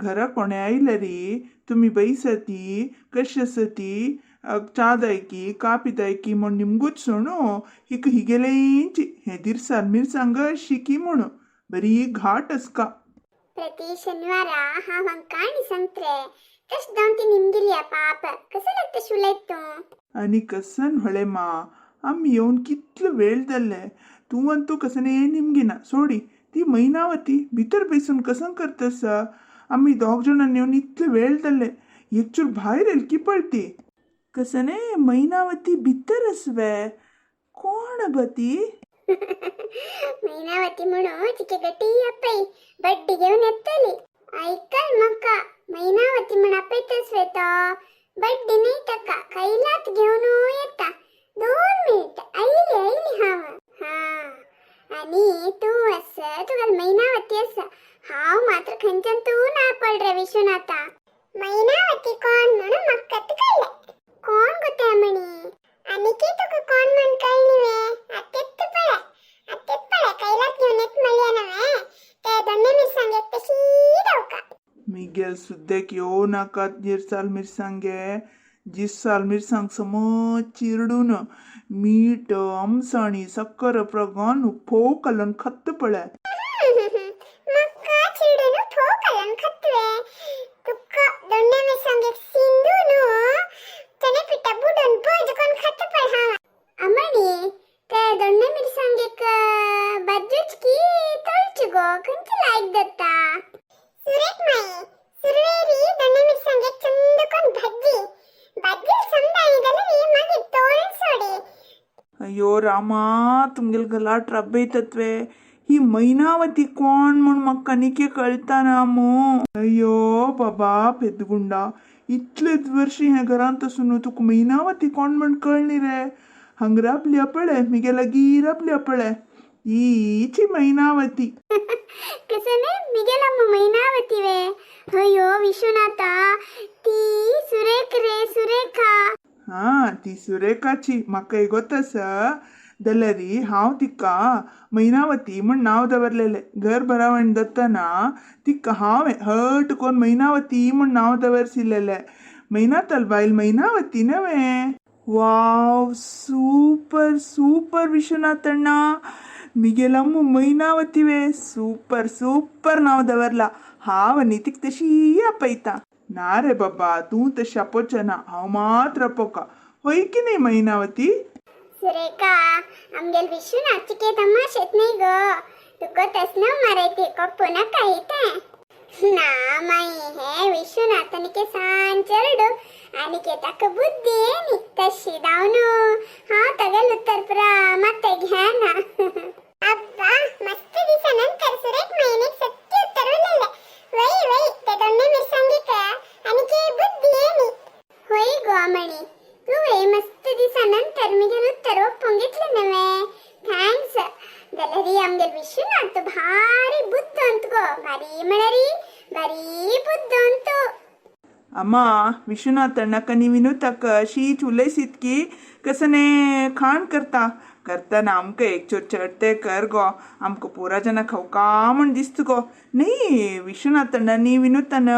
घरा कोणे आयलरी तुमी बैसती कशी आसती च्या दायकी कापी दायकी म्हण निमगूच सोणू हिक हिगेलेंची हे दिरसाल मिरसांग शिकी म्हणू बरी घाट असका. ಪ್ರತಿ ಶನಿವಾರ ಹಾವ್ ಹಂಗ್ ಕಾಣಿ ಸಂತ್ರೆ ತಶ್ ದಾಂತಿ ನಿಮ್ಗಿಲಿಯ ಪಾಪ कसं लागतं शुलयत तूं. आनी कसन व्हळे मा आमी येवन कितलो वेळ जाल्ले तूं आनी तूं कसने निमगिना सोडी ती मैनावती भितर बैसून कसन करतस. आमी दोग जाणां येवन इतले वेळ जाल्ले एकचूर भायर येलकी पळती कसने मैनावती भितर आसवे कोण बा ती. मैनावती म्हणून तिके गटी आपय बड्डी घेवन येतली. ऐकल मका मैनावती म्हण आपयतच वे तो बड्डी नाही ताका कैलात घेवन येता 2 मिनिट आयली आयली हांव. हा आणि तूं आस तुका मैनावती आसा हांव मात्र खंयच्यान तूं ना पड रे विश्वनाथा. मैनावती कोण म्हणून म्हाका कळ्ळें. कोण गो तें म्हणी आनीकी तुका कोण म्हण कळ्ळी वे. आतेच पळय आतेच पळय कैलात घेवन येत म्हणल्या नव्हे ते दोन्ही मिरसांगेक तशी धांवका. मिगेल सुद्देक येवं नाकात जिरसाल मिरसांगे जिरसाल मिरसांग समज चिरडून मीठ आमसाणी साकर प्रगान फोव घालून खात्त पळय. मक्का चिरडून फोव घालून खातवे. तुका दोन्ही मिरसांगेक सिंदून चणे पिठा बुडून भज कोण खात पळय हांव. अमणी ते दोन्ही मिरसांगेक बज्जूच की तळची गो खंयची लायक जाता. सुरेख माई सुरवेरी दोन्ही मिरसांगेक चंद कोण भाजी भाजी समजाय जाल्यार मागीर तोळ सोडी. अय्यो रामा तुमगेल गलाट रब्बयतत्वे ही मैनावती कोण म्हूण म्हाका निके कळटा ना मू. अय्यो बाबा पेद्दगुंडा इतलेच वर्शी हें घरांत आसून तुका मैनावती कोण म्हण कळ्ळी रे. हांगा राबल्या पळय मिगे लागीं राबल्या पळय हीची मैनावती. कसने मिगेलम्म मैनावती वे. अय्यो विश्वनाथा ती सुरेख रे सुरेखा. हा ती सुरेखाची म्हाका गोत आसा जाल्यारी हांव तिका मैनावती म्हण नांव दवरलेलें. घर भरावण दत्तना तिका हांव हट कोन्न मैनावती म्हण नांव दवरसिलेलें. मैनातल बायल मैनावती नव्हे. वाव सूपर सूपर विश्वनाथ अण्णा मिगेलम्म मैनावती वे सूपर सूपर नांव दवरला. हांव आनी तिका तशी आपयता. ना रे बाबा तूं तशी आपोवचें ना हांव मात्र आपोवका होय की न्ही मैनावती. सुरेखा आमगेल विश्वनाथची तमाशेत नाही ग तुका तस न मारायती कप्पू नाका इतें ना माई. हे विश्वनाथ आनीके सान चेरडू आनीके ताका बुद्धी येनी तशी धावनु हांव तागेल उत्तर पुरा माते घेना. अब्बा मस्त दिसानंतर सुरेख माईन एक सत्य उत्तर उरलेलें. वय वय ते दोन्ही मिरसांगेक आनीके बुद्धी येनी. होय गो अमणी तुवें मस्त दिसानंतर मिगेल उत्तर ಒಪ್ಪುಂಗ್ घेतलें नव्हे. Thanks. जाल्यार आमगेल विश्वनाथ भारी बुद्ध गो भारी म्हळ्यारी भारी बुद्ध. अम्मा विश्वनाथ अण्णाक आनी विनोताक अशीच उलयसीत की कसने खाण करता करतना आमकां एक चोर चडते कर गो आमकां पुरा जाणां खावका म्हण दिसता गो. न्ही विश्वनाथ अण्णांनी विनोतान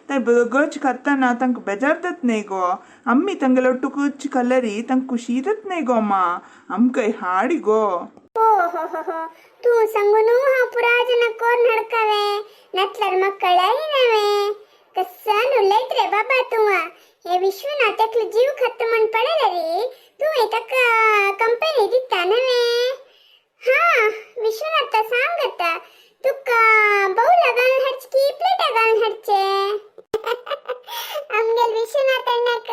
ते गच खाताना तांकां बेजार जात न्ही गो. आमी तांगेल्या ಒಟ್ಟುಕूच खाल्यार तांकां खुशी जात न्ही गो मा. आमकां हाडी गो. हो हो हो हो तूं सांगून हांव पुरा जाणां कोरून हाडकावे नटल्यार म्हाका कळय नव्हे. कसन उलयत रे बाबा तूं. हे विश्वनाथ एकलो जीव खात म्हण पळयलें रे तूं ताका कंपनी दिता नव्हे. हा विश्वनाथ सांग आतां तुका बौला घालून हाडचे की प्लेटा घालून हाडचे. आमगेल विश्वनाथ अण्णाक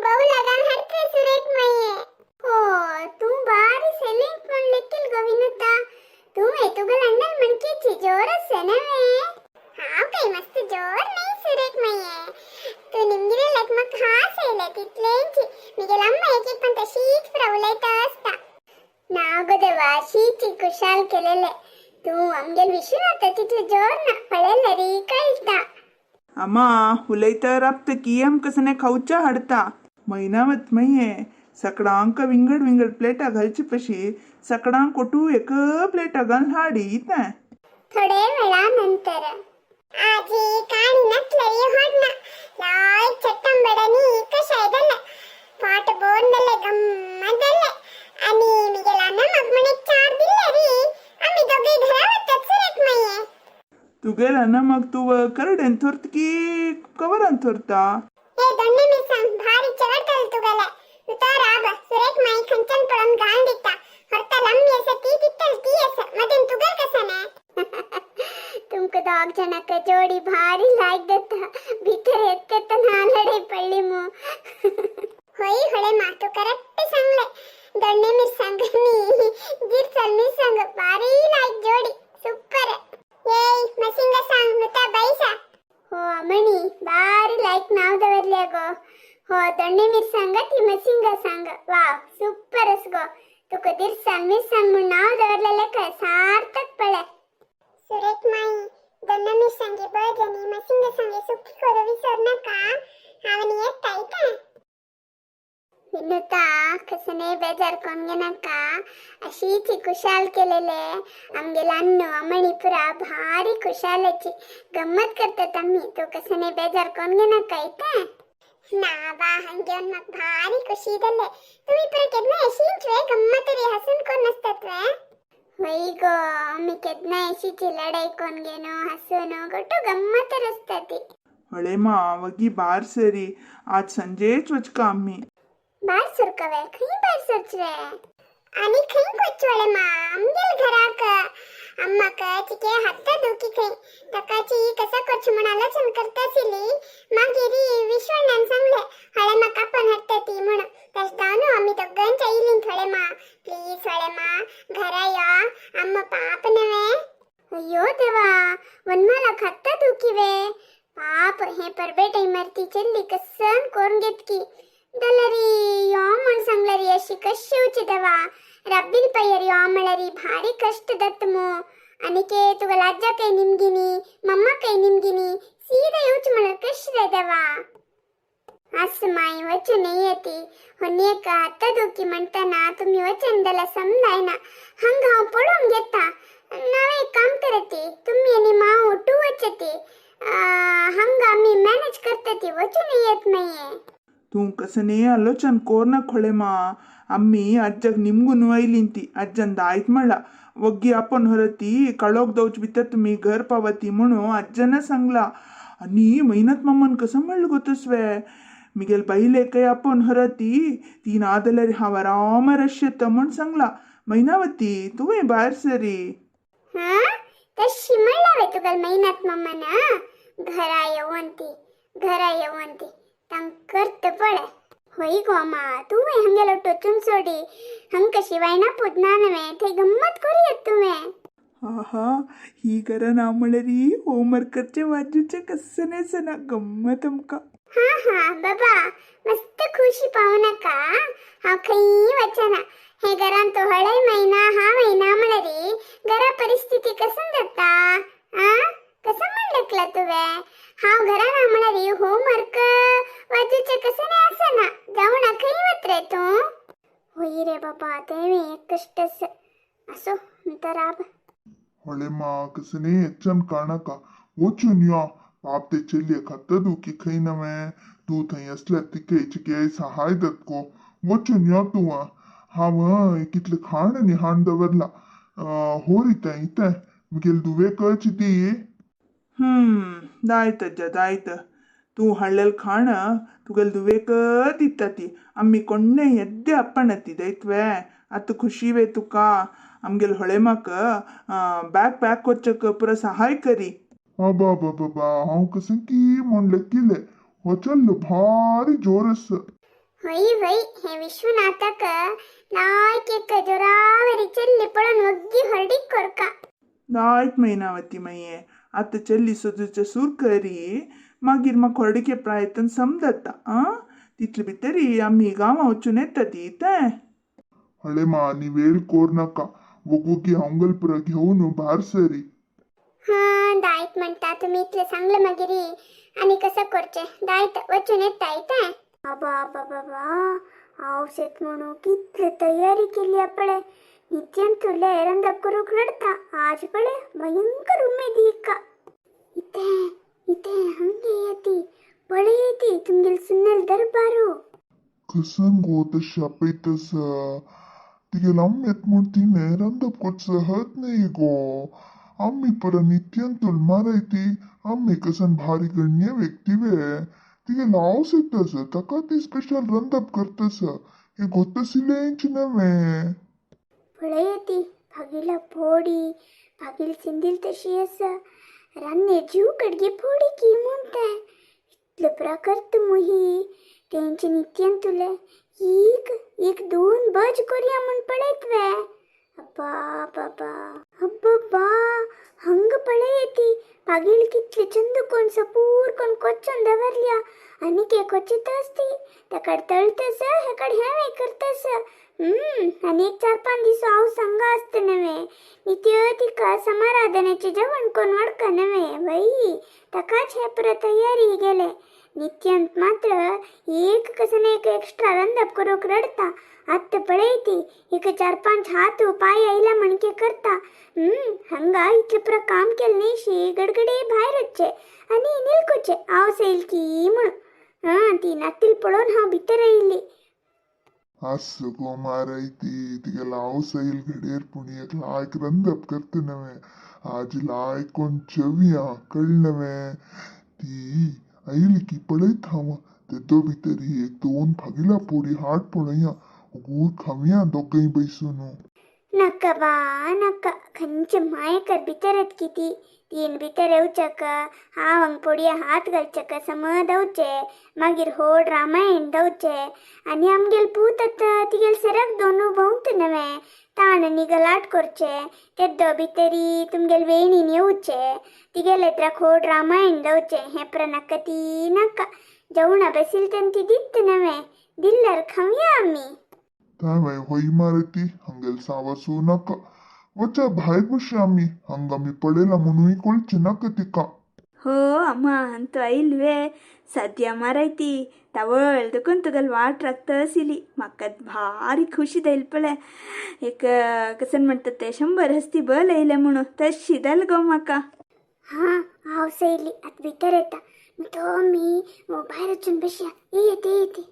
बौला घालून हाडचे सुरेख माये. हो तूं बारी सेलिंग म्हण लेकील गो विनुता. तूं तुगेल अण्णन म्हणकेची जोर आसा नव्हे. हांव काय मस्त जोर नाही सुरेख माये. तूं निमगिरेल्याक म्हाका हास येयलें तितलेंची. मिगेल अम्मा एक एक पण तशीच पुरा उलयता आसता. ना गो देवा शीची खुशाल केलेले तूं आमगेल विश्वनाथ तितले जोर ना पळयल्यार कळटा. अम्मा उलयता राबता की आमकां सने खावच्या हाडता. मैनावत माये सकडांक विंगड विंगड प्लेटां घालची पशी सकडांक ಒಟ್ಟು एक प्लेटा घालून हाडी इतें. थोडे वेळा नंतर. आजी काणी नसले होडना लायक चट्टंबडनी कशाय जाले फाट बोन जाले गम्मत जाले आनी मिगेला नमक म्हण एक चार दिले री आमी दोगूय घरा वतात सुरेख माये. तुगेला नमक तूं करडेन थोरत की कवरान थोरता? ए दोन्ने मिरसांग भारी चवडतल तुगेले. तुतो राब सुरेख माई खंचन पळोवन घाण दिता हरता लंबी आसा ती दितल ती आसा मदेन तुगेल कसा ने. तुमका दोग जणाक जोडी भारी लायक जाता भितर येत ना लढाई पडली मू. होय होळे मा तू करेक्ट सांगले. दोन्ने मिरसांग नी गिरचल मिरसांग भारी लायक जोडी सुपर. ಏಯ್ ಮಸಿಂಗ सांग नुता बैसा. हो अमणी भारी लायक नाव दवरले गो. हो दोन्ने मिरसांग ती मसिंग सांग वाव सुपर अस गो. तुका दिरसांग मिरसांग म्हूण नाव दवरलेले काय सार्थक पळे. सुरेख माई दोन्ने मिरसांगे बज आणि मसिंग सांगे सुखी करू विसर नका. हांव येता इता. विनुता कसने बेजार कोण घेनाका. अशीच खुशाल केलेले आमगेले अन्नू अमणीपुरा भारी खुशालाची गम्मत करतात आम्ही. तू कसने बेजार कोण घेनाका इता. ना बा हंग घेवन म्हाका भारी खुशी जाले. तुमी पुरा केन्ना अशीच वे गम्मत रे हसून कोण नासतात वे. वय गो आमी केन्ना अशीच लढाई कोण घेनो हसून गोटू गम्मत आसता ती. ಹೊಳೆಮ್ಮ वगी बार सरी आज संजेच वचका आम्ही. भायर सरकवे खंय भायर सरचे रे आनी खंय वचचे मा आमगेल घराक. अम्माक चिके हत्त दुखी खंय ताकाची कसा करचें म्हूण आलोचन करतासिली. मागीर विश्वण्णान सांगले हळे म्हाका पण हाडटा ती म्हूण. तशें जावन आमी दोगांच्या येयलीं. थोडे मा प्लीज हळे मा घरा यो अम्मा पाप नव्हे. अय्यो देवा वनमाला हत्त दुखीवे पाप हे परबे टायमार ती चल्ली कसन करून घेतकी जाल्यार यो म्हूण सांगल्यार अशी कशी येवची देवा. रब्बील पयर यो म्हळ्यार भारी कश्ट दत्त मू. आनीके तुका लज्जा काय निमगिनी मम्मा काय निमगिनी सीधा येवची म्हळ्यार कशी रे देवा. अस माई वचून येती होन्येक हत्त दुखी म्हणटाना तुमी वचन जाल्यार समजायना. हंग हांव पळोवन घेता. नाव एक काम करती तुमी आनी माव ओटू वचती हंग आमी मॅनेज करता ती वचून येत मागीर. तूं कसने आलोचन कोर्ना खोळेमा आम्मी अज्जक निमगून वयलीं ती अज्जन दायत म्हणला वग्गी आपण ಹೊರತಿ कळोक दवच भितर तुमी घर पावती म्हणून अज्जन सांगला. आनी मैनत मम्मान कसं म्हणलं गोतस्वे मिगेल बैलेकय आपण हरती ती नादल्यार हांव आरामार येता म्हूण सांगला. मैनावती तुवें भायर सरी. हा तशी म्हणला वे तुगेल मैनात मम्मान घरा येवन ती घरा येवन ती तांक करत पळे. होय गो मा तुवें हंगेलो टोचून सोडी हंग कशी वायना पुतना नव्हे थंय गम्मत करूयात तुवें. आहा ही घरा ना म्हळ्यार होमवर्क करचे वाजूचे कसं सना गम्मत आमकां. हा हा बाबा मस्त खुशी पावू नका. हांव खंय वचना. हे घरान तो हळय महिना हा महिना म्हळ्यार घरा परिस्थिती कसं जाता आ कसं म्हणलेकला तुवें. हांव घरा ना म्हळ्यार होमवर्क वाजूचे कसं नाही आसना जावं ना खंय वत रे तूं. होय रे बाबा तें एक कश्ट असो तर राब. ಹೊಳೆಮ್ಮ ಕಸನೇ ಹೆಚ್ಚನ್ ಕಾಣಕ वचून यो पाप ते चेल्ये खाता दुखी खंय नवें तूं थंय आसल्यार तिके चिके सहाय दत्को वचून यो तूं. हांव कितलें खाण आनी हाण दवरला होर इतें इतें मुगेल धुवेकच दी. दायत अज्जा दायत तूं हाडलेलें खाण तुगेले धुवेक दिता ती. आमी कोण्णें येद्दें अप्पणती दैत्वे आतां खुशी वे तुका आमगेले होळेमाक बॅग पॅक करचेक पुरो सहाय करी. आबा बाबा हांव कसं की म्हूण लेखिलें हो चल्लो भारी जोर आसा. होय होय हे विश्वनाथाक लायक एक जोरावरी चल्ली पळोवन वग्गी हरडीक कोरका. दायत मैनावती मये आतां चल्ली सोदूचे सूर करी मागीर म्हाका होरडिके प्रयत्न समजता आं तितले भितरी आमी गांवां वचून येता ती तें. हळेमा आनी वेळ कोर नाका वगवगी हांगल पुरो घेवन भायर सरी. हा दायत म्हणटा तुमी इतलें सांगलें मागीर आनी कसं करचें दायत वचून येता इतें. अबा बाबा हांव म्हणून कितले तयारी केली पळे नित्यान तुले एरंदा करूंक रडता आज पळे भयंकर उमेद हिका. इतें इथे इथे हंग येती पळय ती तुमगेल सुन्नेल दरबारू. कसन गो तशी आपयतस तिगेल अम्मेत म्हूण तिणें रांदप करचो हत न्ही गो. आम्मी पर नित्यंतुल मारायती आम्मी कसन भारी गण्य व्यक्ती वे. तिगेल हांव येतस ताका ती स्पेशल रंदप करतस हे गोतसिलेंच नव्हे. पळय ती भागीला फोडी भागील सिंदील तशी आसा रान्ने जीव कडगे फोडी की म्हूण तें इतले प्रकार मुही तेंचे नित्यान तुले एक एक दोन बज कोरया म्हूण पळयत वे. अब्बा बाबा अब्बा हंग पळय ती पागील कितले चंद कोण सपूर कोण कोच्चून दवरल्या आनी के कोचित असती तेकड तळतस हेकड हें करतस. आनी एक 4-5 दीस हांव संगा आसता नव्हे नित्य तिका समाराधनेचे जेवण कोण वडका नव्हे वई ताकाच हे परत तयारी गेले. नित्यंत मात्र एक कसन एक एक्स्ट्रा रंदप करूक रडता. आत्त पळयती एक 4-5 हात पाय आयला म्हणके करता. हंगा इतले पुरा काम केलं न्ही शी गडगडे भायर वच्चे आनी निलकुचे हांव सैल की म्हणून. हां ती नातील पळोवन हांव भितर आयिल्ली. आस्स गो मारायती तिगेल हांव सैल घडयेर पूण एक लायक रंदप करता नव्हे आज लायक कोण चवया कळ्ळें नव्हे. ती आयली की पळयत हांव तेदो भितरी एक दोन भागिला पोडी हाड पळया उगूर खावया दोगांय बैसून. नाका बा नाका खंयचे मायकर भितरत किती तीन भितर येवचक हांव हांग पोडया हात घालचक समद वचे मागीर होड रामायण दवचे आनी आमगेल पूत आतां तिगेल सरक दोनू भोंवत नव्हे ताण आनी गलाट करचे तेद्दो भितरी तुमगेल वेणीन येवचे तिगेले त्राक होड रामायण दवचे हें प्र नाका ती नाका. जेवणा बेसील तेन ती दित नव्हे दिल्ल्यार खावया आमी. तांवें होय मारती हांगेल सावसू नाका वचा भायर बशी आमी हांगा आमी पळयला म्हणूय कळचें नाका तिका. हो अम्मा अंतू आयिल्वे सद्या मारायती तवळ दुकून तुगेल वाट राखतसिली म्हाका भारी खुशी जायल पळय. एक कसन म्हणतात ते 100 हस्ती बल येयले म्हणून तशी जाल गो म्हाका. हां हांव सैली आतां भितर येता तो मी भायर वचून बसया. येते येते.